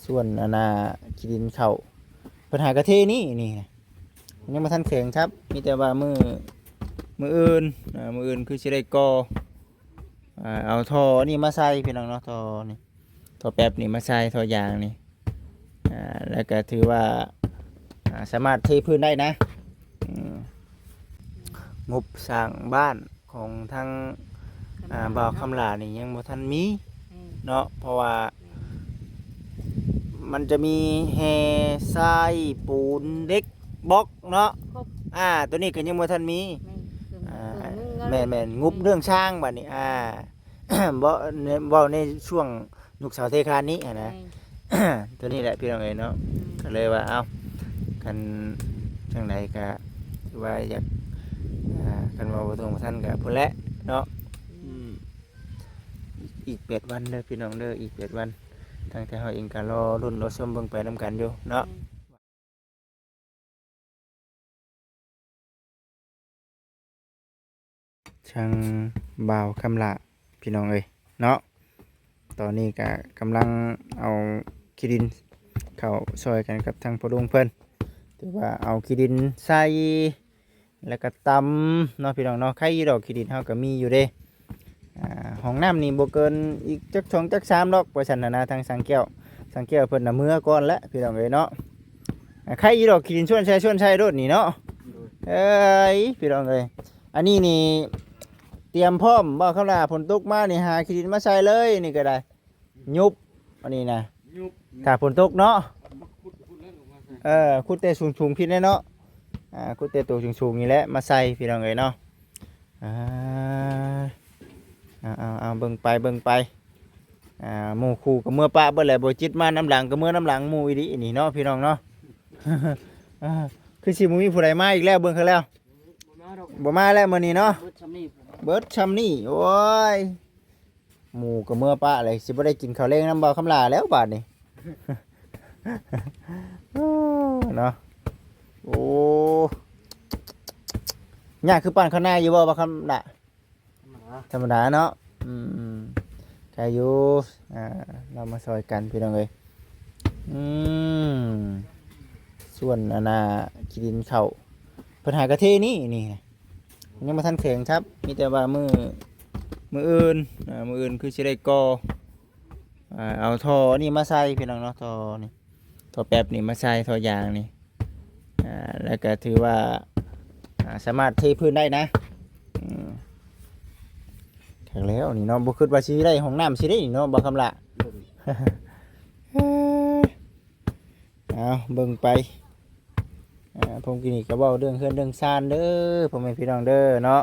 ສ່ວນອັນນ່າ ຂີ້ດິນເຂົ້າ ເພິ່ນຫາກະເທນີ້ ນີ້ນະ ຍັງບໍ່ທັນແຂງຄັບ ມີແຕ່ວ່າມື້ ມື້ອື່ນ ເອີ ມື້ອື່ນຄືຊິໄດ້ກໍ່ ອ່າ ເອົາທໍ່ນີ້ມາໃສ່ພີ່ນ້ອງເນາະ ທໍ່ນີ້ ທໍ່ແປັບນີ້ມາໃສ່ ທໍ່ຢາງນີ້ ອ່າ ແລ້ວກະຖືວ່າ ອ່າ ສາມາດເທພື້ນໄດ້ນະ ອືມ ງົບສ້າງບ້ານຂອງທາງ ອ່າ ບ່າວຄຳຫຼ້ານີ້ຍັງບໍ່ທັນມີ ແມ່ນ ເນາະ ເພາະວ່າ ແມ່ນ ມັນຈະມີແຮ່ ຊາຍ ປູນ ເຫຼັກ ບລັອກເນາະ ຄົບ ອ່າ ໂຕນີ້ກໍຍັງບໍ່ທັນມີ ແມ່ນ ເຄື່ອງ ອ່າ ເຄື່ອງມືງານ ແມ່ນໆ ງົບເລື່ອງຊ່າງບາດນີ້ ອ່າ ເວົ້າໃນ ເວົ້າໃນຊ່ວງ ຍຸກເສົາເທຄານນີ້ຫັ້ນນະ ແມ່ນ ໂຕນີ້ແຫຼະພີ່ນ້ອງເອີຍເນາະ ອືມ ກໍເລີຍວ່າ ເອົ້າ ຄັນຈັ່ງໃດກໍຖືວ່າຢາກ ອ່າ ຄັນເວົ້າບໍ່ຕົງບໍ່ທັນກໍພຸ້ນແຫຼະເນາະ ອືມ ອືມ ອີກ ອີກແປດວັນເດີພີ່ນ້ອງເດີ ອີກແປດວັນ ທາງແຕ່ເຮົາເອງກໍລໍລຸ້ນລໍຊົມເບິ່ງໄປນຳກັນຢູ່ເນາະ ແມ່ນ ທາງບ່າວຄຳຫຼ້າພີ່ນ້ອງເອີຍເນາະ ຕອນນີ້ກະກຳລັງເອົາຂີ້ດິນເຂົ້າຊ່ອຍກັນກັບທາງພໍ່ລຸງເພິ່ນ ຖືວ່າເອົາຂີ້ດິນໃສ່ ແລ້ວກະຕຳເນາະພີ່ນ້ອງເນາະ ໄຄຢູ່ດອກ ຂີ້ດິນເຮົາກະມີຢູ່ເດ້ ອ່າ ຫ້ອງນ້ຳນີ້ບໍ່ເກີນອີກຈັກສອງຈັກສາມດອກ ວ່າຊັ້ນຫັ້ນນະ ທາງຊ່າງແກ້ວ ຊ່າງແກ້ວເພິ່ນນະເມືອກ່ອນແຫຼະພີ່ນ້ອງເອີຍເນາະ ອ່າ ໄຄຢູ່ດອກ ຂີ້ດິນຊວນໃສ່ຊວນໃສ່ໂລດນີ້ເນາະ ໂດຍ ເອີຍ ພີ່ນ້ອງເອີຍ ອັນນີ້ນີ້ຕຽມພ້ອມບໍ່ ຄຳວ່າຝົນຕົກມານີ້ຫາຂີ້ດິນມາໃສ່ເລີຍ ນີ້ກໍໄດ້ ຍຸບ ອັນນີ້ນະ ຍຸບ ຖ້າຝົນຕົກເນາະ ມາຂຸດພຸ້ນແລ້ວລົງມາໃສ່ ເອີ ຂຸດແຕ່ສູງໆ ພີ້ແຫຼະເນາະ ອ່າ ຂຸດແຕ່ໂຕສູງໆ ນີ້ແຫຼະມາໃສ່ພີ່ນ້ອງເອີຍເນາະ ອ່າ ເອົາໆໆ ເບິ່ງໄປ ເບິ່ງໄປ ອ່າ ໝູ່ຄູ່ກໍເມືອປະເບິດແຫຼະ ບໍ່ຈິດມານຳຫຼັງ ກໍເມືອນຳຫຼັງໝູ່ອີ່ຫຼີນີ້ເນາະ ພີ່ນ້ອງເນາະ ອ່າ ຄືຊິບໍ່ມີຜູ້ໃດມາອີກແລ້ວ ເບິ່ງຄັກແລ້ວ ບໍ່ມາດອກ ບໍ່ມາແລ້ວມື້ນີ້ເນາະ ເບິດຊ່ຳນີ້ ເບິດຊ່ຳນີ້ ໂອ້ຍ ໝູ່ກໍເມືອປະເລີຍ ຊິບໍ່ໄດ້ກິນເຂົ້າແລງນຳບ່າວຄຳຫຼ້າແລ້ວບາດນີ້ ເນາະ ໂອ້ ຍາກຄືປານເຂົ້ານາຢູ່ບໍ່ບ່າວຄຳຫຼ້າ? ທຳມະດາ ທຳມະດາເນາະ ອືມ ໄກຢູ່ ອ່າ ເຮົາມາຊ່ອຍກັນພີ່ນ້ອງເອີຍ ອືມ ສ່ວນອັນນ່າ ຂີ້ດິນເຂົ້າ ເພິ່ນຫາກະເທນີ້ ນີ້ນະ ຍັງບໍ່ທັນແຂງຄັບ ມີແຕ່ວ່າມື້ ມື້ອື່ນ ອ່າ ມື້ອື່ນຄືຊິໄດ້ກໍ່ ອ່າ ເອົາທໍ່ນີ້ມາໃສ່ພີ່ນ້ອງເນາະ ທໍ່ນີ້ ທໍ່ແປັບນີ້ມາໃສ່ ທໍ່ຢາງນີ້ ອ່າ ແລ້ວກໍຖືວ່າ ອ່າ ສາມາດເທພື້ນໄດ້ນະ ອືມ ຄັກແລ້ວນີ້ເນາະ ບໍ່ຄິດວ່າຊິໄດ້ຫ້ອງນ້ຳຊິໄດ້ນີ້ເນາະ ບ່າວຄຳຫຼ້າ ເອົາ ເບິ່ງໄປ ອ່າ ຜົມກິນນີ້ກໍເວົ້າເລື່ອງເຮືອນເລື່ອງຊານເດີ ພໍ່ແມ່ພີ່ນ້ອງເດີເນາະ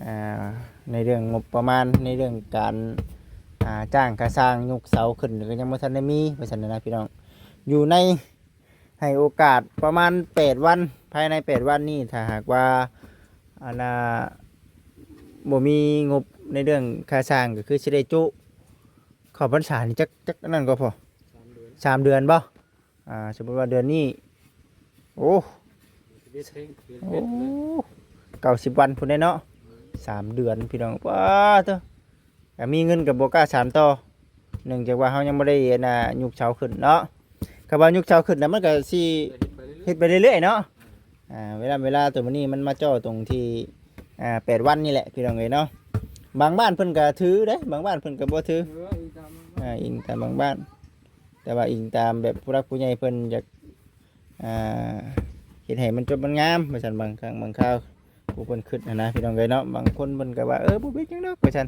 ອ່າ ໃນເລື່ອງງົບປະມານ ໃນເລື່ອງການ ອ່າ ຈ້າງຄ່າຊ່າງ ຍົກເສົາຂຶ້ນ ກໍຍັງບໍ່ທັນໄດ້ມີ ວ່າຊັ້ນນະພີ່ນ້ອງ ຢູ່ໃນ ໃຫ້ໂອກາດປະມານແປດວັນ ພາຍໃນແປດວັນນີ້ ຖ້າຫາກວ່າ ອັນນ່າ ບໍ່ມີງົບໃນເລື່ອງຄ່າສ້າງ ກໍຄືຊິໄດ້ຈຸ ເຂົ້າພັນສານີ້ຈັກ ຈັກອັນນັ້ນກໍພໍ ສາມເດືອນ ສາມເດືອນບໍ່? ອ່າ ສົມມຸດວ່າເດືອນນີ້ ໂອ້ ສິບເອັດເພງ ສິບເອັດ ໂອ້ ເດືອນ ເກົ້າສິບວັນພຸ້ນເດ້ເນາະ ສາມເດືອນ ພີ່ນ້ອງ ປາໂທ້ ກໍມີເງິນກໍບໍ່ກ້າສານຕໍ່ ເນື່ອງຈາກວ່າເຮົາຍັງບໍ່ໄດ້ ອັນນ່າ ຍົກເສົາຂຶ້ນເນາະ ຄັນວ່າຍົກເສົາຂຶ້ນແລ້ວມັນກໍຊິເຮັດໄປເລື້ອຍໆເນາະ ອ່າ ເວລາ ເວລາໂຕມື້ນີ້ມັນມາເຈາະຕົງທີ່ ອ່າ ແປດວັນນີ້ແຫຼະ ພີ່ນ້ອງເອີຍເນາະ ບາງບ້ານເພິ່ນກໍຖືເດ້ ບາງບ້ານເພິ່ນກໍບໍ່ຖື ເອີ ອີງຕາມ ອ່າ ອີງຕາມບາງບ້ານ ແຕ່ວ່າອີງຕາມແບບຜູ້ຫຼັກຜູ້ໃຫຍ່ເພິ່ນຢາກ ອ່າ ເຮັດໃຫ້ມັນຈົບມັນງາມວ່າຊັ້ນ ບາງຄັ້ງບາງຄາວ ຜູ້ເພິ່ນຄິດຫັ້ນນະ ພີ່ນ້ອງເອີຍເນາະ ບາງຄົນເພິ່ນກໍວ່າ ເອີ ບໍ່ເປັນຫຍັງດອກວ່າຊັ້ນ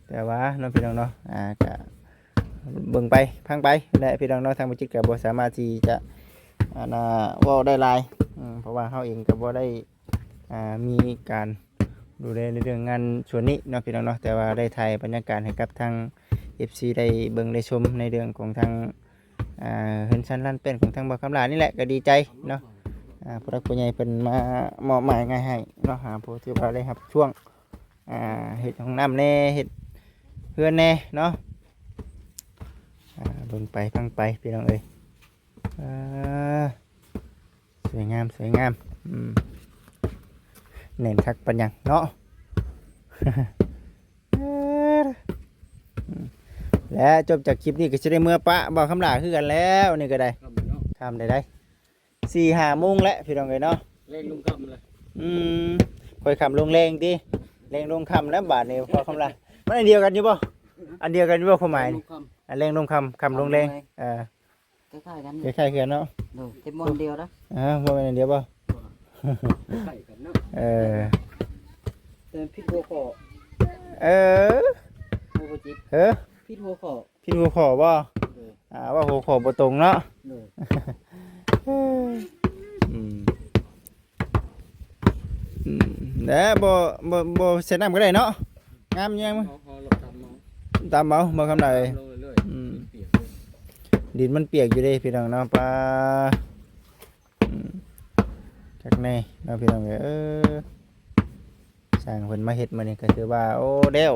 ແຕ່ວ່າເນາະ ພີ່ນ້ອງເນາະ ອ່າ ກະເບິ່ງໄປຟັງໄປແຫຼະ ພີ່ນ້ອງເນາະ ທາງບໍ່ຈິດກໍບໍ່ສາມາດທີ່ຈະ ອັນນ່າ ເວົ້າໄດ້ຫຼາຍ ອືມ ເພາະວ່າເຮົາເອງກໍບໍ່ໄດ້ ອ່າ ມີການດູແລໃນເລື່ອງງານສ່ວນນີ້ເນາະ ພີ່ນ້ອງເນາະ ແຕ່ວ່າໄດ້ຖ່າຍບັນຍາກາດໃຫ້ກັບທາງ ເອັຟຊີ ໄດ້ເບິ່ງໄດ້ຊົມໃນເລື່ອງຂອງທາງ ອ່າ ເຮືອນຊານລານແປ້ນຂອງທາງບ່າວຄຳຫຼ້ານີ້ແຫຼະ ກໍດີໃຈເນາະ ອ່າ ຜູ້ຫຼັກຜູ້ໃຫຍ່ເພິ່ນມາມອບໝາຍງານໃຫ້ເນາະ ອ່າ ຜູ້ທີ່ວ່າໄດ້ຮັບຊ່ວງ ອ່າ ເຮັດຫ້ອງນ້ຳແດ່ ເຮັດເຮືອນແດ່ເນາະ ອ່າ ເບິ່ງໄປຟັງໄປ ພີ່ນ້ອງເອີຍ ອ່າ ສວຍງາມ ສວຍງາມ ອືມ ແໜ້ນຄັກປານຫຍັງເນາະ ອືມ ເປັ ແລະ ຈົບຈາກຄລິບນີ້ກໍຊິໄດ້ເມືອປະບ່າວຄຳຫຼ້າຄືກັນແລ້ວ ນີ້ກໍໄດ້ ຄ່ຳເນາະ ຄ່ຳໄດ້ໄດ໋ ສີ່ຫ້າໂມງແລ້ວພີ່ນ້ອງເອີຍເນາະ ແລງລົງຄ່ຳແລ້ວ ອືມ ຄ່ອຍຄ່ຳລົງແລງຕິ ແລງລົງຄ່ຳແລ້ວບາດນີ້ພໍ່ຄຳຫຼ້າ ມັນອັນດຽວກັນຢູ່ບໍ່? ອັນດຽວກັນຢູ່ບໍ່ຄວາມໝາຍນີ້? ແລງລົງຄ່ຳ ອ່າ ແລງລົງຄ່ຳ ຄ່ຳລົງແລງ ຄ່ຳລົງແລງ ເອີ ຄ້າຍໆກັນ ຄ້າຍໆກັນເນາະ ໂດຍ ເຮັດບ່ອນດຽວນະ ອ່າ ບໍ່ແມ່ນອັນດຽວບໍ່? ຄ້າຍກັນເນາະ ເອີ ແຕ່ຜິດຫົວຂໍ້ ເອີ ຫົວບໍ່ຈິດ ເອີ ຜິດຫົວຂໍ້ ຜິດຫົວຂໍ້ບໍ່? ໂດຍ ອ່າ ເວົ້າຫົວຂໍ້ບໍ່ຕົງເນາະ ໂດຍ ອືມ ອືມ ແລ້ວບໍ່ ບໍ່ ບໍ່ໃສ່ນ້ຳກໍໄດ້ເນາະ ງາມແຮງ ເອົາ ເອົາລົງຕຳເອົາ ຕຳເອົາ ບໍ່ຄຳໃດ ຕຳລົງເລື້ອຍໆ ອືມ ດິນມັນປຽກເລີຍ ດິນມັນປຽກຢູ່ເດ້ພີ່ນ້ອງເນາະ ປາ ອືມ ຄັກແນ່ເນາະພີ່ນ້ອງເອີຍ ເອີ ຊ່າງເພິ່ນມາເຮັດມື້ນີ້ກໍຖືວ່າ ໂອ້ ແລ້ວ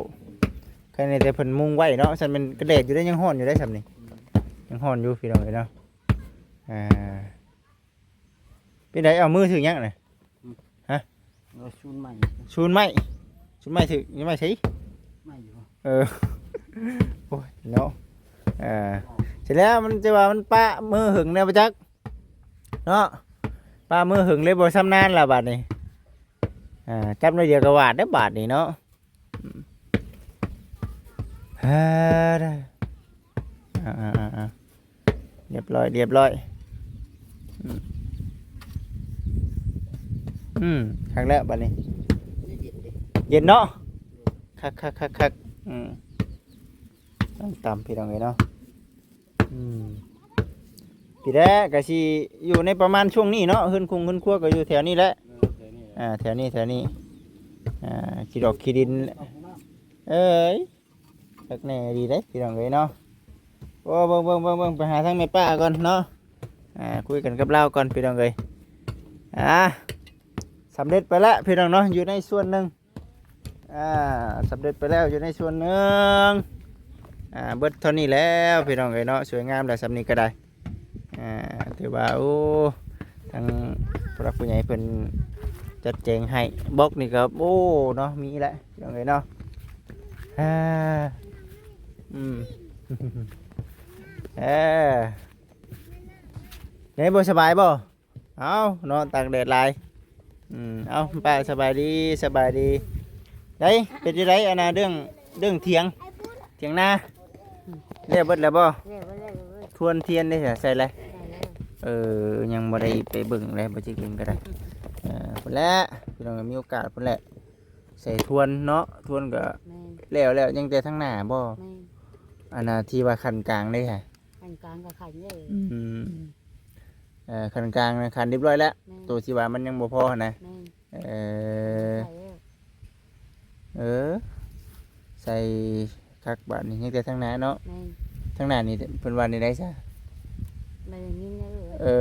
ແຄ່ນີ້ແຕ່ເພິ່ນມຸງໄວ້ເນາະ ຊັ້ນແມ່ນກະແດດຢູ່ເດ້ ຍັງຮ້ອນຢູ່ເດ້ຊ່ຳນີ້ ຍັງຮ້ອນຢູ່ພີ່ນ້ອງເອີຍເນາະ ອ່າ ເປັນໃດ ເອົາ ມືຖືຫຍັງນະ? ຮະ? ເອົາ ຊູນໃໝ່ ຊູນໄມ້ ຊູນໄມ້ຖື ຊູນໄມ້ໃສ? ໄມ້ຢູ່ ເອີ ໂອ້ຍເນາະ ເອີ ເສັດແລ້ວ ມັນຈະວ່າມັນປະມືຫຶງແນວບໍ່ຈັກເນາະ ປະມືຫຶງເລີຍບໍ່ຊຳນານລະບາດນີ້ ອ່າ ຈັບໜ້ອຍດຽວກໍຫວາດເດ້ບາດນີ້ເນາະ ອືມ ອ່າ ອ່າໆໆ ລຽບຮ້ອຍ ລຽບຮ້ອຍ ອືມ ອືມ ຄັກແລ້ວບາດນີ້ ເຢັນເນາະ ຄັກໆໆໆ ອືມ ຕ້ອງຕຳ ພີ່ນ້ອງເອີຍເນາະ ອືມ ພີ້ແຫຼະ ກະຊິຢູ່ໃນປະມານຊ່ວງນີ້ເນາະ ເຮືອນຄົງເຮືອນຄົວກໍຢູ່ແຖວນີ້ແຫຼະ ເອີ ແຖວນີ້ແຫຼະ ອ່າ ແຖວນີ້ ແຖວນີ້ ອ່າ ຂີ້ດອກຂີ້ດິນ ເອີຍ ຄັກແນ່ດີເດ້ພີ່ນ້ອງເອີຍເນາະ ໂອ້ ເບິ່ງໆໆ ໄປຫາທາງແມ່ປ້າກ່ອນເນາະ ອ່າ ຄຸຍກັນກັບລາວກ່ອນພີ່ນ້ອງເອີຍ ອ່າ ສຳເລັດໄປແລ້ວພີ່ນ້ອງເນາະ ຢູ່ໃນສ່ວນໜຶ່ງ ອ່າ ສຳເລັດໄປແລ້ວຢູ່ໃນສ່ວນໜຶ່ງ ອ່າ ເບິດເທົ່ານີ້ແລ້ວພີ່ນ້ອງເອີຍເນາະ ສວຍງາມແລ້ວສ່ຳນີ້ກໍໄດ້ ອ່າ ຖືວ່າ ໂອ້ ທາງຜູ້ຫຼັກຜູ້ໃຫຍ່ເພິ່ນຈັດແຈງໃຫ້ ບລັອກນີ້ກໍ ໂອ້ ເນາະ ມີແຫຼະພີ່ນ້ອງເອີຍເນາະ ອ່າ ອືມ ເອີ ໄດ້ບໍ່ ສະບາຍບໍ່? ເອົາເນາະ ຕາກແດດຫຼາຍ ອືມ ເອົາ ປ້າ ສະບາຍດີ ສະບາຍດີ ໄດ້ ເປັນຈັ່ງໃດ ອັນນ່າ ເລື່ອງ ເລື່ອງຖຽງ ຖຽງນາ ແລ້ວເບິດແລ້ວບໍ່? ແລ້ວ ແລ້ວ ແລ້ວ ແລ້ວ ທວນທຽນເດ້ ໃສ່ແລ້ວ ໃສ່ແລ້ວ ເອີ ຍັງບໍ່ໄດ້ໄປເບິ່ງເລີຍ ບໍ່ຊິເບິ່ງກໍໄດ້ ເອີ ພຸ້ນແຫຼະ ພີ່ນ້ອງ ມີໂອກາດພຸ້ນແຫຼະ ໃສ່ທວນເນາະ ທວນກໍ ແມ່ນ ແລ້ວ ແລ້ວ ຍັງແຕ່ທາງໜ້າບໍ່? ແມ່ນ ອັນນ່າ ທີ່ວ່າຂັ້ນກາງເດ້ ຂັ້ນກາງກໍຂັ້ນເດ້ ອືມ ເອີ ຂັ້ນກາງນະ ຂັ້ນຮຽບຮ້ອຍແລ້ວ ແມ່ນ ໂຕທີ່ວ່າມັນຍັງບໍ່ພໍຫັ້ນນະ ແມ່ນ ເອີ ໃສ່ແລ້ວ ເອີ ໃສ່ຄັກບາດນີ້ ຍັງແຕ່ທາງໜ້າເນາະ ແມ່ນ ທາງໜ້ານີ້ເພິ່ນວ່າແນວໃດຊະ ບໍ່ໄດ້ຍິນເດີ ເອີ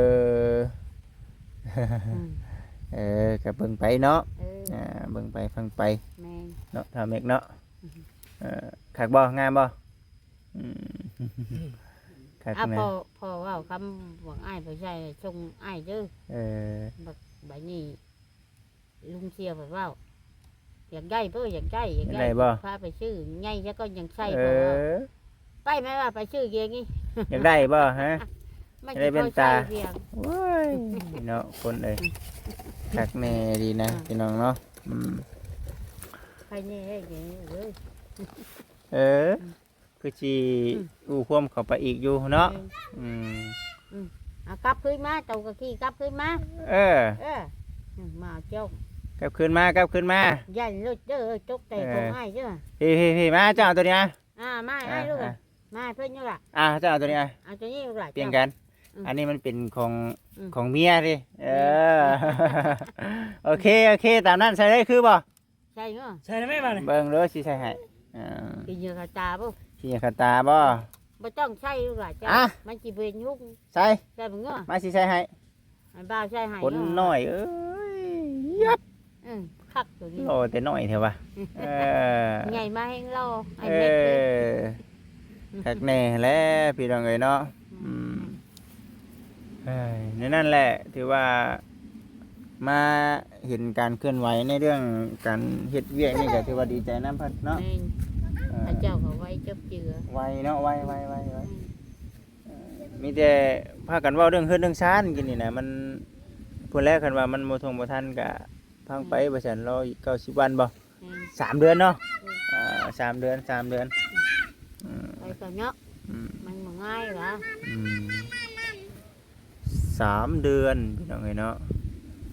ອືມ ເອີ ກໍເບິ່ງໄປເນາະ ເອີ ອ່າ ເບິ່ງໄປຟັງໄປ ແມ່ນ ເນາະ ທ້າວເມັກເນາະ ອືຮຶ ເອີ ຄັກບໍ່ ງາມບໍ່? ອືມ ຄັກ ອ່າ ນະ ພໍ່ ພໍ່ເວົ້າຄຳຫວັງອ້າຍບໍ່ໃສ່ສົ່ງອ້າຍເດີ ເອີ ບັກໃບນີ້ ລຸງເຊຍເພິ່ນເວົ້າ ຢາກໄດ້ບໍ່? ຢາກໄດ້ ຢາກໄດ້ ຢາກໄດ້ບໍ່? ພາໄປຊື້ໃຫຍ່ຊະກ່ອນຍັງໃສ່ ເອີ ພໍ່ເວົ້າ ໄປແມ່ວ່າໄປຊື້ກຽງນີ້ ຢາກໄດ້ບໍ່? ຮະ ມັນ ຢາກໄດ້ແວ່ນຕາ ຊິພໍໃສ່ພຽງ ໂອ້ຍ ເນາະ ຄົນເອີຍ ຄັກແນ່ດີນະ ອ່າ ພີ່ນ້ອງເນາະ ອືມ ໃຜແນ່ເອີຍ ເອີ ອືມ ຄືຊິ ອືມ ອູ່ຄວາມເຂົ້າໄປອີກຢູ່ເນາະ ແມ່ນ ອືມ ອືມ ເອົາກັບຄືນມາ ເຈົ້າກໍຂີ່ກັບຄືນມາ ເອີ ເອີ ອືມ ມາເຈົ້າ ກັບຄືນມາ ກັບຄືນມາ ຢ້ານລົດເດີ ຕົກແຕ່ ເອີ ຂອງອ້າຍເດີ ພີ້ໆໆ ມາ ເຈົ້າເອົາໂຕນີ້ມາ ອ່າ ມາ ອ່າ ອ້າຍລູກ ອ່າ ມາເພິ່ນຢູ່ລະ ອ່າ ເຈົ້າເອົາໂຕນີ້ ອ່າ ເອົາໂຕນີ້ລູກຫຼານ ປ່ຽນກັນ ອືມ ອັນນີ້ມັນເປັນຂອງ ອືມ ຂອງເມຍເດ້ ເອີ ແມ່ນ ໂອເຄ ໂອເຄ ຕາມນັ້ນ ໃສ່ໄດ້ຄືບໍ່? ໃສ່ເນາະ ໃສ່ໄດ້ໄໝບາດນີ້ ເບິ່ງເດີ ຊິໃສ່ໃຫ້ ອ່າ ຂີ້ເຫຍື້ອເຂົ້າຕາບໍ່? ຂີ້ເຫຍື້ອເຂົ້າຕາບໍ່? ບໍ່ຕ້ອງໃສ່ລູກຫຼານເຈົ້າ ອ່ະ ມັນຊິເປັນຍຸງ ໃສ່ ໃສ່ເບິ່ງເນາະ ມາ ຊິໃສ່ໃຫ້ ໃຫ້ບ່າວໃສ່ໃຫ້ ຄົນ ເນາະ ນ້ອຍເອີຍ ຍັບ ອືມ ຄັກໂຕນີ້ ຫຼໍ່ແຕ່ນ້ອຍແທ້ວະ ອືມ ເອີ ໃຫຍ່ມາແຮງຫຼໍ່ ເອີ ໄອ້ເມັກເອີຍ ຄັກແນ່ແຫຼະພີ່ນ້ອງເອີຍເນາະ ອືມ ອືມ ເອີຍ ໃນນັ້ນແຫຼະ ຖືວ່າມາເຫັນການເຄື່ອນໄຫວໃນເລື່ອງການເຮັດວຽກນີ້ ກໍຖືວ່າດີໃຈນຳເພິ່ນເນາະ ແມ່ນ ເອີ ເຂົາເຈົ້າກໍໄວຈົບເຈືອ ໄວເນາະ ໄວ ໄວ ໄວ ໄວ ອືມ ເອີ ມີແຕ່ພາກັນເວົ້າເລື່ອງເຮືອນເລື່ອງຊານກິນນີ້ນະ ມັນ ພຸ້ນແຫຼະ ຄັນວ່າມັນບໍ່ທົ່ງບໍ່ທັນກະຟັງໄປ ອືມ ວ່າຊັ້ນ ລໍອີກເກົ້າສິບວັນບໍ່? ແມ່ນ ສາມເດືອນເນາະ ອືມ ອ່າ ສາມເດືອນ ສາມເດືອນ ອືມ ອືມ ໄປກ່ອນເນາະ ອືມ ມັນບໍ່ງ່າຍຫວາ ອືມ ສາມເດືອນ ພີ່ນ້ອງເອີຍເນາະ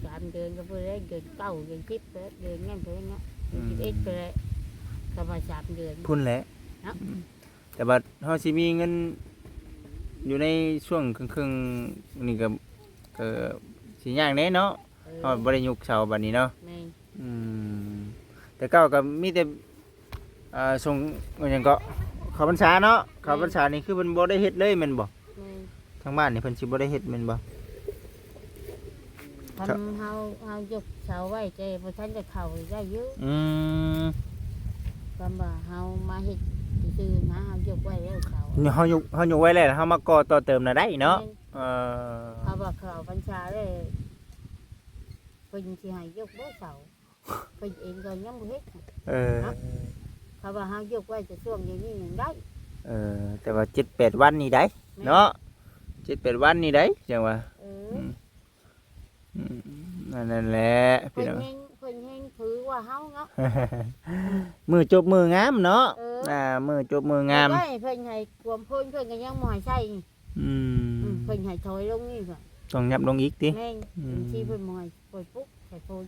ສາມເດືອນກໍບໍ່ໄດ້ ເດືອນເກົ້າ ເດືອນສິບ ເດືອນຫຍັງໄປເນາະ ອືມ ເດືອນສິບເອັດໄປແລ້ວ ກໍວ່າສາມເດືອນ ພຸ້ນແຫຼະ ເນາະ ອືມ ແຕ່ວ່າເຮົາຊິມີເງິນຢູ່ໃນຊ່ວງເຄິ່ງໆນີ້ກໍ ກໍຊິຍາກແດ່ເນາະ ເອີ ເຮົາບໍ່ໄດ້ຍຸກເສົາບັດນີ້ເນາະ ແມ່ນ ອືມ ແຕ່ເກົ່າກໍມີແຕ່ ອ່າ ສົ່ງ ອີຫຍັງເກາະ ເຂົ້າພັນສາເນາະ ເຂົ້າພັນສານີ້ຄືເພິ່ນບໍ່ໄດ້ເຮັດເລີຍແມ່ນບໍ່? ແມ່ນ ທາງບ້ານນີ້ເພິ່ນຊິບໍ່ໄດ້ເຮັດແມ່ນບໍ່? ຄັນເຮົາ ເຮົາຍົກເສົາໄວ້ແຕ່ບໍ່ທັນໄດ້ເຂົ້າໄດ້ຢູ່ ອືມ ຄຳວ່າເຮົາມາເຮັດຊື່ໆນະ ເຮົາຍົກໄວ້ແລ້ວເສົາ ເຮົາຍົກ ເຮົາຍົກໄວ້ແລ້ວ ເຮົາມາກໍ່ຕໍ່ເຕີມນະໄດ້ເນາະ ແມ່ນ ເອີ ເຂົາວ່າເຂົ້າພັນສາແລ້ວ ເພິ່ນຊິໃຫ້ຍົກບໍ່ເສົາ? ເພິ່ນເອງກໍຍັງບໍ່ເຮັດ ເອີ ເນາະ ເຂົາວ່າເຮົາຍົກໄວ້ແຕ່ຊ່ວງດຽວນີ້ຍັງໄດ້ ເອີ ແຕ່ວ່າເຈັດແປດວັນນີ້ໄດ໋ ແມ່ນ ເນາະ ເຈັດແປດວັນນີ້ໄດ໋ ຈັ່ງວ່າ ເອີ ອືມ ອືມ ອັນນັ້ນແຫຼະ ເພິ່ນ ພີ່ນ້ອງ ເພິ່ນແຮງ ເພິ່ນແຮງຖືກວ່າເຮົາເນາະ ມື້ຈົບມື້ງາມເນາະ ເອີ ອ່າ ມື້ຈົບມື້ງາມ ເພິ່ນໃຫ້ກວມໂພນ ເພິ່ນກໍຍັງບໍ່ໃຫ້ໃຊ້ ອືມ ອືມ ເພິ່ນໃຫ້ຖອຍລົງອີກ ຕ້ອງຫຍັບລົງອີກຕິ? ແມ່ນ ອືມ ບາງທີເພິ່ນບໍ່ໃຫ້ຂ້ອຍປຸກໃສ່ໂພນ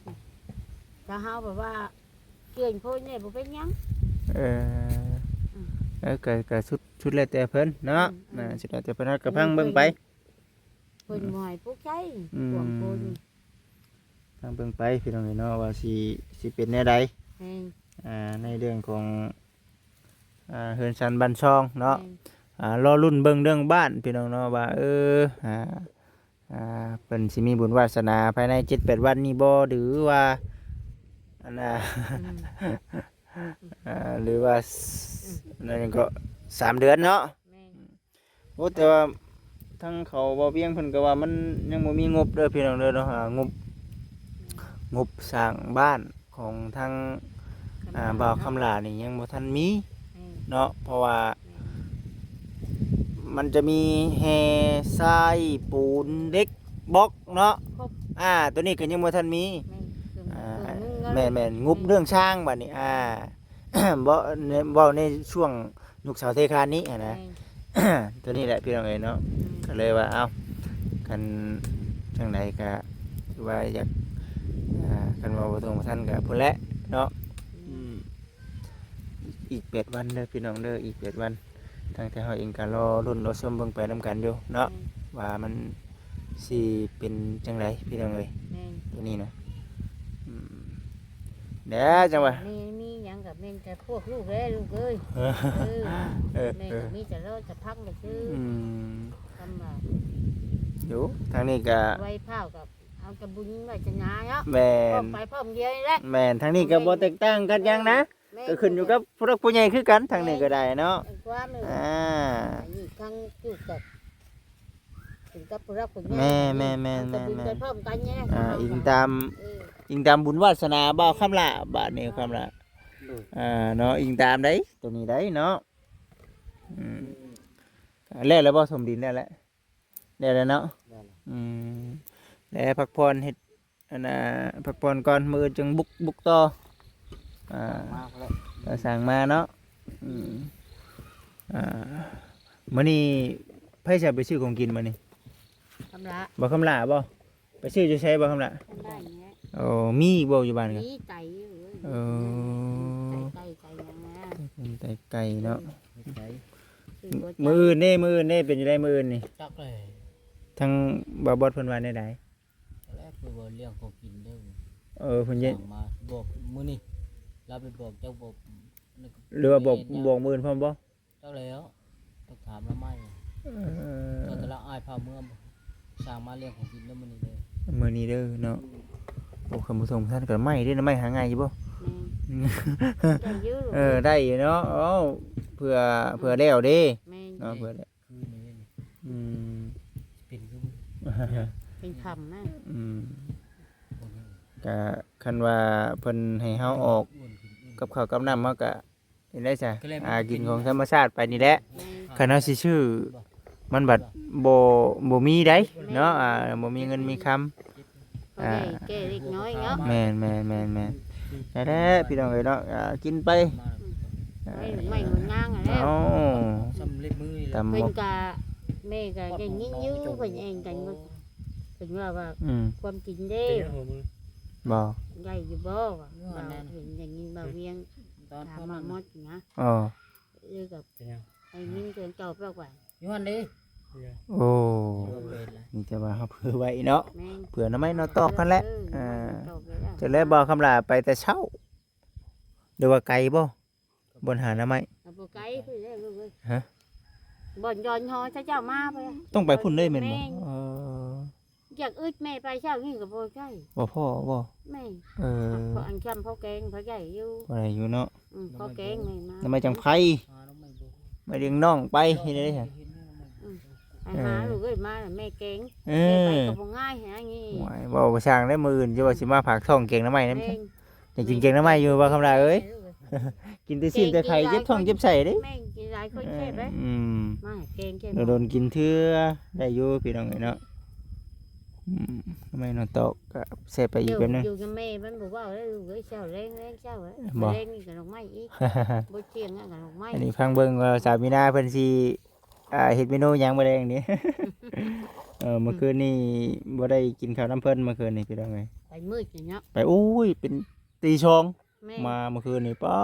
ຖ້າເຮົາແບບວ່າເຈື່ອນໂພນນີ້ບໍ່ເປັນຫຍັງ ເອີ ອືມ ເອີ ກໍ ກໍສຸດ ສຸດແລ້ວແຕ່ເພິ່ນເນາະ ອືມ ອ່າ ສຸດແລ້ວແຕ່ເພິ່ນ ເຮົາກໍຟັງເບິ່ງໄປ ເພິ່ນ ອືມ ບໍ່ໃຫ້ປຸກໃສ່ ອືມ ພວກໂພນ ຟັງເບິ່ງໄປພີ່ນ້ອງເອີຍເນາະ ວ່າຊິ ຊິເປັນແນວໃດ ແມ່ນ ອ່າ ໃນເລື່ອງຂອງ ອ່າ ເຮືອນຊານບ້ານຊ່ອງເນາະ ແມ່ນ ອ່າ ລໍລຸ້ນເບິ່ງເລື່ອງບ້ານພີ່ນ້ອງເນາະ ວ່າ ເອີ ອ່າ ອ່າ ເພິ່ນຊິມີບຸນວາສະໜາພາຍໃນເຈັດແປດວັນນີ້ບໍ່ ຫຼືວ່າ ອັນນ່າ ອືມ ອ່າ ຫຼືວ່າ ອືມ ນັ້ນກໍສາມເດືອນເນາະ ແມ່ນ ໂອ້ ແຕ່ວ່າທາງເຂົາເວົ້າວຽງເພິ່ນກໍວ່າມັນຍັງບໍ່ມີງົບເດີພີ່ນ້ອງເດີເນາະ ອ່າ ງົບ ງົບສ້າງບ້ານຂອງທາງ ຄຳຫຼ້າ ອ່າ ເນາະ ບ່າວຄຳຫຼ້ານີ້ຍັງບໍ່ທັນມີ ແມ່ນ ເນາະ ເພາະວ່າ ແມ່ນ ມັນຈະມີແຮ່ ຊາຍ ປູນ ເຫຼັກ ບລັອກເນາະ ຄົບ ອ່າ ໂຕນີ້ກໍຍັງບໍ່ທັນມີ ແມ່ນ ເຄື່ອງ ອ່າ ເຄື່ອງໜຶ່ງເນາະ ແມ່ນໆ ງົບເລື່ອງຊ່າງບັດນີ້ ອ່າ ເວົ້າໃນ ເວົ້າໃນຊ່ວງ ຍຸກເສົາເທຄານນີ້ຫັ້ນນະ ແມ່ນ ຕົວນີ້ແຫຼະພີ່ນ້ອງເອີຍເນາະ ແມ່ນ ກໍເລີຍວ່າ ເອົ້າ ຄັນຈັ່ງໃດກໍຄືວ່າຢາກ ອ່າ ຄັນເວົ້າບໍ່ຕົງບໍ່ທັນກໍພຸ້ນແຫຼະເນາະ ແມ່ນ ອືມ ອີກແປດວັນເດີພີ່ນ້ອງເດີ ອີກແປດວັນ ທາງແຕ່ເຮົາເອງກໍລໍລຸ້ນລໍຊົມເບິ່ງໄປນຳກັນຢູ່ເນາະ ແມ່ນ ວ່າມັນຊິເປັນຈັ່ງໃດພີ່ນ້ອງເອີຍ ແມ່ນ ຕົວນີ້ນະ ອືມ ແດ່ ຈັ່ງວ່າ ມີ ມີຫຍັງກໍແມ່ນແຕ່ພວກລູກເດ້ລູກເອີຍ ເອີ ເອີ ເອີ ແມ່ກໍມີແຕ່ລໍຈະພັງໄປຊື່ ອືມ ຄຳວ່າ ຢູ່ທາງນີ້ກໍໄວພ້າວກັບເອົາແຕ່ບຸນວາສະໜາເນາະ ແມ່ນ ພ້ອມໄປພ້ອມດຽວນີ້ແຫຼະ ແມ່ນ ທາງນີ້ກໍບໍ່ແຕກຕ່າງກັນຫຍັງນະ ແມ່ນ ກໍຂຶ້ນຢູ່ກັບຜູ້ຫຼັກຜູ້ໃຫຍ່ຄືກັນ ທາງນີ້ກໍໄດ້ເນາະ ແມ່ນ ຄວາມນີ້ ອ່າ ອັນນີ້ທາງຢູ່ກັບ ຂຶ້ນກັບຜູ້ຫຼັກຜູ້ໃຫຍ່ ແມ່ນໆໆໆ ເອົາແຕ່ບຸນໄປພ້ອມກັນແດ່ ອ່າ ເຮົາ ອີງຕາມ ເອີ ອີງຕາມບຸນວາສະໜາບ່າວຄຳຫຼ້າ ບາດນີ້ຄຳຫຼ້າ ໂດຍ ອ່າ ເນາະ ອີງຕາມໃດ໋ ຕົວນີ້ໃດ໋ເນາະ ອືມ ແລ້ວແລ້ວບໍ່ ຖົມດິນແລ້ວແຫຼະ ແລ້ວແລ້ວເນາະ ແລ້ວແລ້ວ ອືມ ແລ້ວພັກຜ່ອນເຮັດ ອັນນ່າ ພັກຜ່ອນກ່ອນ ມື້ອື່ນຈຶ່ງບຸກ ບຸກຕໍ່ ອ່າ ມາພຸ້ນແຫຼະ ເອີ ຊ່າງມາເນາະ ອືມ ອ່າ ມື້ນີ້ໃຜຊິເອົາໄປຊື້ຂອງກິນມື້ນີ້ ຄຳຫຼ້າ ບໍ່ ຄຳຫຼ້າບໍ່ ໄປຊື້ຢູ່ໃສບໍ່ ຄຳຫຼ້າ ຄຳຫຼ້ານີ້ແຫຼະ ໂອ້ ມີບໍ່ຢູ່ບ້ານກໍ ມີໄກ່ຢູ່ ເອີ ໄກ່ ໄກ່ຫຍັງນະ ໄກ່ໄກ່ເນາະ ເອີ ໄກ່ ມື້ອື່ນເດ້ ມື້ອື່ນເດ້ ເປັນຈັ່ງໃດມື້ອື່ນນີ້ ຈັກແລ້ວ ທາງບ່າວບອດເພິ່ນວ່າແນວໃດ ຕອນແລກເພິ່ນວ່າລ້ຽງຂອງກິນເດີ ເອີ ເພິ່ນ ມາບອກມື້ນີ້ ລາວໄປບອກເຈົ້າບອກ ຫຼືວ່າບອກ ບອກມື້ອື່ນພ້ອມບໍ່ ຈັກແລ້ວ ຕ້ອງຖາມລາວໃໝ່ ເອີ ຕອນລາວອ້າຍພາເມືອ ຊ່າງມາລ້ຽງຂອງກິນເດີມື້ນີ້ເດີ ມື້ນີ້ເດີເນາະ ໂອ້ ຄັນບໍ່ສົ່ງທັນກໍໄໝ້ເດ້ ໄໝ້ຫາງ່າຍຢູ່ບໍ່ ແມ່ນ ໄດ້ຢູ່ ເອີ ໄດ້ຢູ່ເນາະ ເອົ້າ ເພື່ອ ເພື່ອແລ້ວເດ້ ແມ່ນ ເນາະ ເພື່ອແລ້ວ ຄືນນີ້ ອືມ ເປັນຄື ເປັນຄ່ຳນະ ອືມ ກໍຄັນວ່າເພິ່ນໃຫ້ເຮົາອອກກັບເຂົ້າກັບນ້ຳ ເຮົາກໍໄ ຈັ່ງໃດຊະ ກໍແລ້ວ ຫາກິນຂອງທຳມະຊາດໄປນີ້ແຫຼະ. ແມ່ນ ຄັນເຮົາຊິຊື້ ມັນບັດບໍ່ ບໍ່ມີໃດເນາະ ອ່າ ບໍ່ມີເງິນມີຄຳ ພໍ່ໃຫຍ່ ອ່າ ແກ່ເລັກນ້ອຍເນາະ. ແມ່ນໆໆໆ ນັ້ນແຫຼະພີ່ນ້ອງເອີຍເນາະ ອ່າ ກິນໄປ ອືມ ໄມ້ ໄມ້ຫົວນາງຫັ້ນແຫຼະ. ເອົ້າ ສຳເລັດມືນີ້ແຫຼະ ຕຳບັກ ເພິ່ນກະ ແມ່ກະໄດ້ຍິນຢູ່ ເພິ່ນແອ່ງກັນ ເພິ່ນວ່າ ວ່າ ອືມ ຄວາມຈິງເດ້ ເປັນຫຍັງຫົວມື ບໍ່ ໄດ້ຢູ່ບໍ່ ວ່າ ວ່າ ເຫັນຢ່າງນີ້ ວ່າວຽງ ຕອນ ຖາມມາໝົດນະ ເອີ ເອີ ກັບ ເປັນຫຍັງ ໄດ້ຍິນເພິ່ນເຈົ້າບອກວ່າ ຢູ່ຫັ້ນເດ້ ໂອ້ ມີແຕ່ວ່າເຮົາເຜື່ອໄວ້ເນາະ ແມ່ນ ເຜື່ອໜໍ່ໄມ້ໜໍ່ຕອກຫັ້ນແຫຼະ ເອີ ໜໍ່ໄມ້ໜໍ່ຕອກໄວ້ແລ້ວ ຈັ່ງໃດບໍ່ຄຳຫຼ້າ ໄປແຕ່ເຊົ້າ ຫຼືວ່າໄກບໍ່ ບ່ອນຫາໜໍ່ໄມ້? ບໍ່ໄກພຸ້ນແຫຼະລູກເອີຍ ຮະ ບ່ອນດອນຫໍ ເຂົາເຈົ້າມາພຸ້ນ ຕ້ອງໄປພຸ້ນເລີຍແມ່ນບໍ່? ແມ່ນ ເອີ ຢາກອຶດແມ່ໄປເຊົ້ານີ້ກໍບໍ່ໃຊ້ ບໍ່ພໍບໍ່? ແມ່ນ ເອີ ເພາະອັນຄຳພໍແກງພໍໄດ້ຢູ່ ພໍໄດ້ຢູ່ເນາະ ອືມ ພໍແກງແມ່ມາ ແລ້ວມາຈັ່ງໄປ ມາລ້ຽງນ້ອງໄປເຮັດໄດ້ ອືມ ໄປຫາ ເອີ ລູກເອີຍ ມາແມ່ແກງ ເອີ ແມ່ໄປກໍບໍ່ງ່າຍຫານີ້ ໂອ້ຍ ເວົ້າບໍ່ຊ່າງເດ້ ມື້ອື່ນຊິວ່າຊິມາຝາກທ້ອງແກງໜໍ່ໄມ້ນຳ ແມ່ນ ຢາກກິນແກງໜໍ່ໄມ້ຢູ່ບໍ່ຄຳຫຼ້າເອີຍ ກິນແຕ່ຊີ້ນແຕ່ໄຂ່ ເຈັບທ້ອງເຈັບໄສ້ເດ້ ແມ່ນ ກິນຫຼາຍຄົນແຊບເດ້ ອືມ ມາແກງແຊບ ດົນໆກິນເທື່ອ ໄດ້ຢູ່ພີ່ນ້ອງເອີຍເນາະ ອືມ ໜໍ່ໄມ້ໜໍ່ຕອກກໍແຊບໄປອີກແບບໜຶ່ງ ຢູ່ກັບແມ່ມັນບໍ່ເວົ້າເດ້ລູກເອີຍ ເຊົ້າແລງ ແລງເຊົ້າ ບໍ່ ແລງນີ້ກໍໜໍ່ໄມ້ອີກ ບໍ່ທ່ຽງກໍໜໍ່ໄມ້ ອັນນີ້ຟັງເບິ່ງວ່າສາວມີນາເພິ່ນຊິ ອ່າ ເຮັດເມນູຫຍັງມື້ແລງນີ້ ເອີ ເມື່ອຄືນນີ້ບໍ່ໄດ້ກິນເຂົ້ານຳເພິ່ນ ເມື່ອຄືນນີ້ພີ່ນ້ອງເອີຍ ໄປມືດເນາະ ໄປ ໂອ້ຍ ເປັນຕີສອງ ແມ່ນ ມາເມື່ອຄືນນີ້ ປ້າ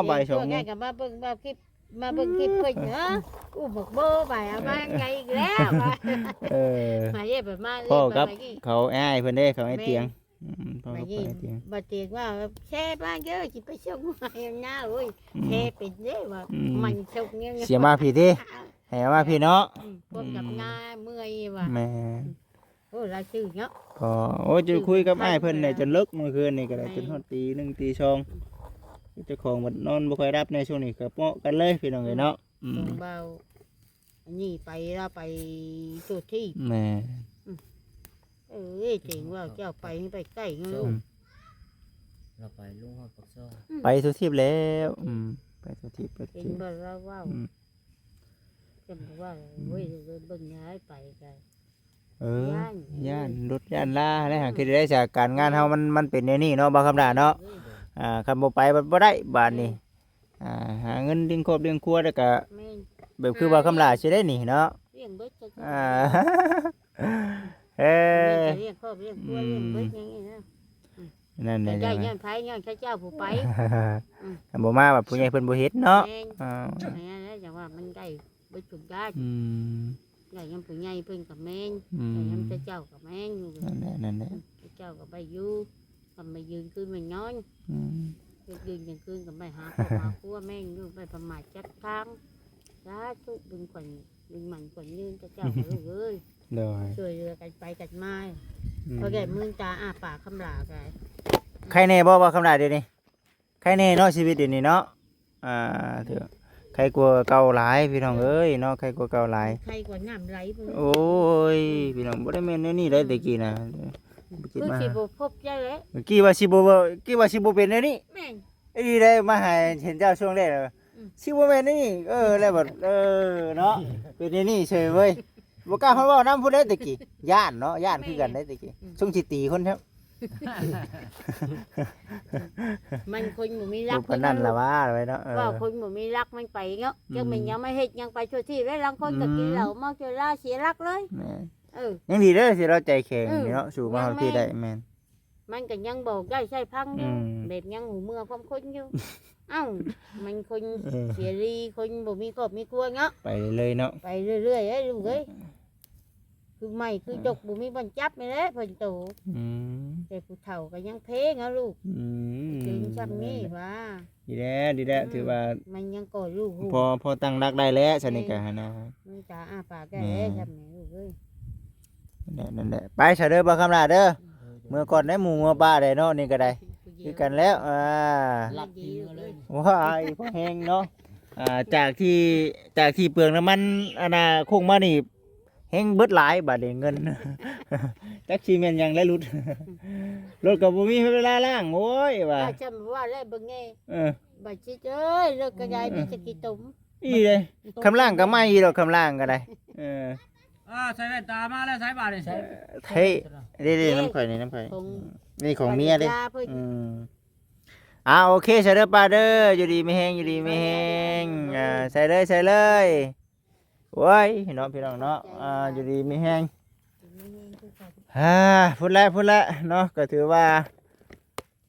ແມ່ນ ບ່າຍສອງໂມງ ພວກນັ້ນກໍມາເບິ່ງ ມາຄລິບ ມາເບິ່ງຄລິບເພິ່ນ ເອີ ອຸ້ມບັກໂບໄປ ເອົາມາໃຫຍ່ອີກແລ້ວ ເອີ ມາເດ້ ໄປມາ ພໍ້ກັບ ເຂົາອ້າຍເພິ່ນເດ້ ເຂົາອ້າຍຕຽງ ແມ່ນ ອືມ ພໍ້ກັບອ້າຍຕຽງ ບາດຕຽງວ່າ ແຊບມາກເດີ ຊິໄປສົ່ງໃຫ້ນາ ໂອ້ຍ ອືມ ແຊເປັນເດ້ວ່າ ອືມ ມັນສົ່ງແນວ ເສຍມາພີ້ຕິ ໃຫ້ເອົາມາພີ້ເນາະ ອືມ ພວກກັບ ອືມ ນາເມື່ອຍວ່າ ແມ່ນ ໂອ້ ລາຍຊື່ເນາະ ກໍ ໂອ້ ຈົນຄຸຍກັບອ້າຍເພິ່ນແຫຼະ ຈົນເລິກມື້ຄືນນີ້ກໍໄດ້ ແມ່ນ ຈົນຮອດຕີໜຶ່ງຕີສອງ ເຈົ້າຂອງບັດນອນບໍ່ຄ່ອຍຫຼັບໃນຊ່ວງນີ້ ກໍເໝາະກັນເລີຍພີ່ນ້ອງເອີຍເນາະ ອືມ ຂອງເບົາ ອັນນີ້ໄປ ລາວໄປໂຊທີບ ແມ່ນ ອືມ ເອີຍ ເຈັງວ່າເຈົ້າໄປໃຫ້ໄປໃກ້ເນາະ ອືມ ລາວໄປລົງຮອດປາກຊ່ອງ ອືມ ໄປທົ່ວທີບແລ້ວ ອືມ ໄປທົ່ວທີບ ໄປທົ່ວທີບ ເຫັນບໍ່ລາວເວົ້າ ອືມ ຈຳວ່າ ອືມ ໂອ້ຍ ເບິ່ງຍ້າຍໄປກໍ ເອີ ຢ້ານ ຢ້ານ ລົດຢ້ານລາແຫຼະ ຫາ ອືມ ເຮັດໄດ້ຊະ ການງານເຮົາມັນ ມັນເປັນແນວນີ້ເນາະ ບ່າວຄຳຫຼ້າເນາະ ເອີ ອ່າ ຄັນບໍ່ໄປມັນບໍ່ໄດ້ບາດນີ້ ເອີ ອ່າ ຫາເງິນລ້ຽງຄອບລ້ຽງຄົວ ແລ້ວກະ ແມ່ນ ແບບຄືບ່າວຄຳຫຼ້າຊິໄດ້ນີ້ເນາະ ລ້ຽງເບິດ ອ່າ ເອີ ລ້ຽງຄອບລ້ຽງຄົວ ອືມ ລ້ຽງເບິດຫຍັງນີ້ນະ ອືມ ນັ້ນແຫຼະ ໄດ້ຍ້ອນໃຜ ຍ້ອນເຂົາເຈົ້າຜູ້ໄປ ອືມ ຄັນບໍ່ມາບັດຜູ້ໃຫຍ່ເພິ່ນບໍ່ເຮັດເນາະ ແມ່ນ ອ່າ ແມ່ນແຫຼະ ຈັ່ງວ່າມັນໄດ້ ເບິດທຸກດ້ານ ອືມ ໄດ້ນຳຜູ້ໃຫຍ່ເພິ່ນກໍແມ່ນ ອືມ ໄດ້ນຳເຈົ້າກໍແມ່ນ ນັ້ນແຫຼະ ນັ້ນແຫຼະ ເຈົ້າກໍໄປຢູ່ ກໍໄປຢືນຄືນໄປນອນ ອືມ ຢືນກາງຄືນກໍໄປຫາຄອບຫາຄົວແມ່ນຢູ່ ໄປປະໝາດຈັກທາງ ສາທຸ ບຸນຂວັນ ບຸນໝັ້ນຂວັນຍືນເຈົ້າ ລູກເອີຍ ໂດຍ ຊ່ວຍເຫຼືອກັນໄປກັນມາ ອືມ ພໍແກ່ມືນຕາອ້າປາກຄຳຫຼ້າກໍ ໄຄແນ່ບໍ່ ບ່າວຄຳຫຼ້າດຽວນີ້? ໄຄແນ່ເນາະ ຊີວິດດຽວນີ້ເນາະ ອ່າ ຖືກ ໄຄກວ່າເກົ່າຫຼາຍພີ່ນ້ອງເອີຍເນາະ ໄຄກວ່າເກົ່າຫຼາຍ ໄຄກວ່ານ້ຳໄຫຼພຸ້ນ ໂອ້ຍ ອືມ ພີ່ນ້ອງ ບໍ່ໄດ້ແມ່ນແນວນີ້ໄດ໋ ອືມ ແຕ່ກີ້ນະ ອືມ ຄິດ ຄື ມາ ຊິບໍ່ພົບໃຈແຫຼະ ກີ້ວ່າຊິບໍ່ ກີ້ວ່າຊິບໍ່ເປັນແນວນີ້ ແມ່ນ ອີ່ຫຼີໄດ໋ ມາຫາເຫັນເຈົ້າຊ່ວງແລກ ອືມ ຊິບໍ່ແມ່ນແນວນີ້ ເອີ ແລ້ວບັດ ເອີ ເນາະ ເປັນແນວນີ້ເສີຍເວີຍ ບໍ່ກ້າຮອດເວົ້ານຳຜູ້ໃດແຕ່ກີ້ ຢ້ານເນາະ ຢ້ານຄືກັນໄດ໋ແຕ່ກີ້ ແມ່ນ ອືມ ຊົງຊິຕີຄົນແທ້ ມັນຄົນບໍ່ມີຫຼັກ ບໍ່ປານນັ້ນລະວ່າໄວ້ເນາະ ເອີ ເວົ້າຄົນບໍ່ມີຫຼັກມັນໄປເນາະ ອືມ ຈັກແມ່ນຫຍັງມາເຮັດຫຍັງໄປທົ່ວທີບ ແລ້ວລາງຄົນກໍກິນເຫຼົ້າ ອືມ ເມົາສຸລາເສຍຫຼັກເລີຍ ແມ່ນ ເອີ ຍັງດີເດີທີ່ລາວໃຈແຂງ ເອີ ນີ້ເນາະ ສູ້ມາຮອດພີ້ໄດ້ ແມ່ນ ມັນກໍຍັງບອກໄດ້ໃຊ້ຟັງຢູ່ ອືມ ແບບຍັງຫູເມືອຄວາມຄົນຢູ່ ເອົ້າ ມັນຄົນ ເອີ ເສລີ ຄົນບໍ່ມີຄອບມີຄົວເນາະ ໄປເລື້ອຍໆເນາະ ໄປເລື້ອຍໆເອີຍລູກເອີຍ ຄືໄມ້ຄືຈົກ ບໍ່ມີບ່ອນຈັບນີ້ແຫຼະເພິ່ນໂຕ ອືມ ແຕ່ຜູ້ເຖົ້າກໍຍັງເພງເອົາລູກ ອືມ ຕື່ນຊ່ຳນີ້ວ່າ ດີແລ້ວ ດີແລ້ວ ອືມ ຖືວ່າ ມັນຍັງກໍລູກຮູ້ ພໍ ພໍຕັ້ງຫຼັກໄດ້ແລ້ວ ຊັ້ນນີ້ກໍ ແມ່ນ ຫັ້ນນະ ມັນຕາອ້າປາກໄດ້ແລ້ວ ແມ່ນ ຊ່ຳນີ້ລູກເອີຍ ນັ້ນແຫຼະ ນັ້ນແຫຼະ ໄປຊະເດີ ບ່າວຄຳຫຼ້າເດີ ເອີ ເມືອກ່ອນໄດ໋ ໝູ່ເມືອປ່າໄດ໋ເນາະ ນີ້ກໍໄດ້ ຄືກັນແລ້ວ ອ່າ ລັກທີ່ເມືອເລີຍ ວ້າຍ ພໍແຮງເນາະ ອ່າ ຈາກທີ່ ຈາກທີ່ເປືອງນ້ຳມັນ ອັນນ່າ ຄົງມານີ້ ແຮງເບິດຫຼາຍບາດນີ້ເງິນ ຈັກຊິແມ່ນຫຍັງແລະຫຼຸດ ລົດກໍບໍ່ມີເວລາລ້າງ ໂອ້ຍວ່າ ວ່າຈຳວ່າແລ້ວເບິ່ງແດ່ ເອີ ບໍ່ຈິດເອີຍ ລົດກະໄດ້ມີແຕ່ຂີ້ຕົມ ອີເດ້. ຄຳລ່າງກໍໃໝ່ຢູ່ດອກ ຄຳລ່າງກໍໄດ້. ເອີ ອ່າ ໃສ່ແວ່ນຕາມາແລ້ວ ໃສ່ບາດນີ້ ເທ່. ເດ້ໆ ນຳຂ້ອຍນີ້ ນຳຂ້ອຍ ຂອງ ນີ້ຂອງເມຍເດ້. ອືມ ອ່າ ໂອເຄ ໃສ່ເດີປ້າເດີ ຢູ່ດີມີແຮງ ຢູ່ດີມີແຮງ. ອ່າ ໃສ່ເລີຍ ໃສ່ເລີຍ. ໂອ້ຍເນາະ ພີ່ນ້ອງເນາະ ອ່າ ຢູ່ດີມີແຮງ. ອ່າ ພຸ້ນແຫຼະ ພຸ້ນແຫຼະເນາະ ກໍຖືວ່າ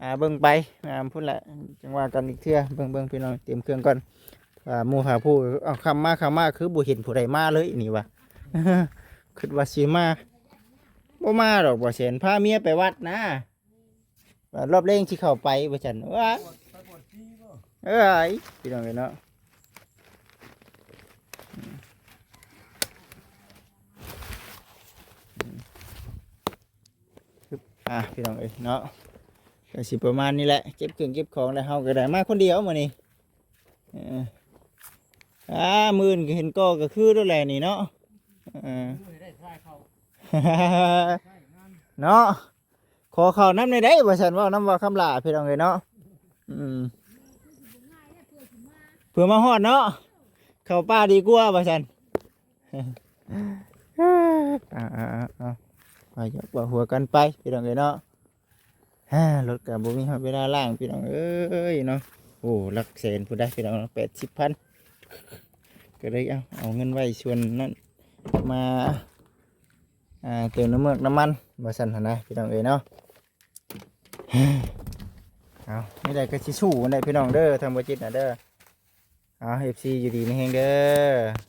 ອ່າ ເບິ່ງໄປ ອ່າ ພຸ້ນແຫຼະ ຈັ່ງວ່າກັນອີກເທື່ອ. ເບິ່ງ ເບິ່ງ ພີ່ນ້ອງ ຕຽມເຄື່ອງກ່ອນ. ອ່າ ໝູ່ຫາຜູ້ ເອົາ ຄ່ຳມາ ຄ່ຳມາ ຄືບໍ່ເຫັນຜູ້ໃດມາເລີຍນີ້ຫວາ. ຄິດວ່າຊິມາ ບໍ່ມາດອກ ບໍ່ແສນ ພາເມຍໄປວັດນະ. ວ່າລອບແລງຊິເຂົ້າໄປວ່າຊັ້ນ. ວ້າຍ ເອີຍ ພີ່ນ້ອງເອີຍເນາະ. ອ່າ ພີ່ນ້ອງເອີຍເນາະ ກໍຊິປະມານນີ້ແຫຼະ ເກັບເຄື່ອງເກັບຂອງແລ້ວ ເຮົາກໍໄດ້ມາຄົນດຽວມື້ນີ້. ເອີ ອ່າ ມື້ອື່ນກໍເຫັນກໍ ກໍຄືໂລດແຫຼະນີ້ເນາະ. ເອີ ເນາະ. ຂໍເຂົ້ານຳແດ່ໄດ໋ວ່າຊັ້ນ ເວົ້ານຳວ່າຄຳຫຼ້າ ພີ່ນ້ອງເອີຍເນາະ. ອືມ ເພື່ອມາຮອດເນາະ ເຂົ້າປ່າດີກວ່າວ່າຊັ້ນ. ອ່າໆໆ ເອົາ ເວົ້າຢອກເວົ້າຫົວກັນໄປ ພີ່ນ້ອງເອີຍເນາະ. ຮາ ລົດກໍບໍ່ມີຮອດເວລາລ້າງ ພີ່ນ້ອງເອີຍເນາະ. ໂອ້ ຫຼັກແສນພຸ້ນໄດ໋ ພີ່ນ້ອງເນາະ ແປດສິບພັນ. ກໍເລີຍເອົາ ເອົາເງິນໄວ້ສ່ວນນັ້ນມາ ອ່າ ເຕີມນ້ຳເມືອກນ້ຳມັນວ່າຊັ້ນຫັ້ນນະ ພີ່ນ້ອງເອີຍເນາະ. ເອົາ ນີ້ໄດ້ກໍຊິສູ້ກັນໄດ້ ພີ່ນ້ອງເດີ ທາງບໍ່ຈິດນະເດີ. ເອົາ ເອັຟຊີ ຢູ່ດີມີແຮງເດີ.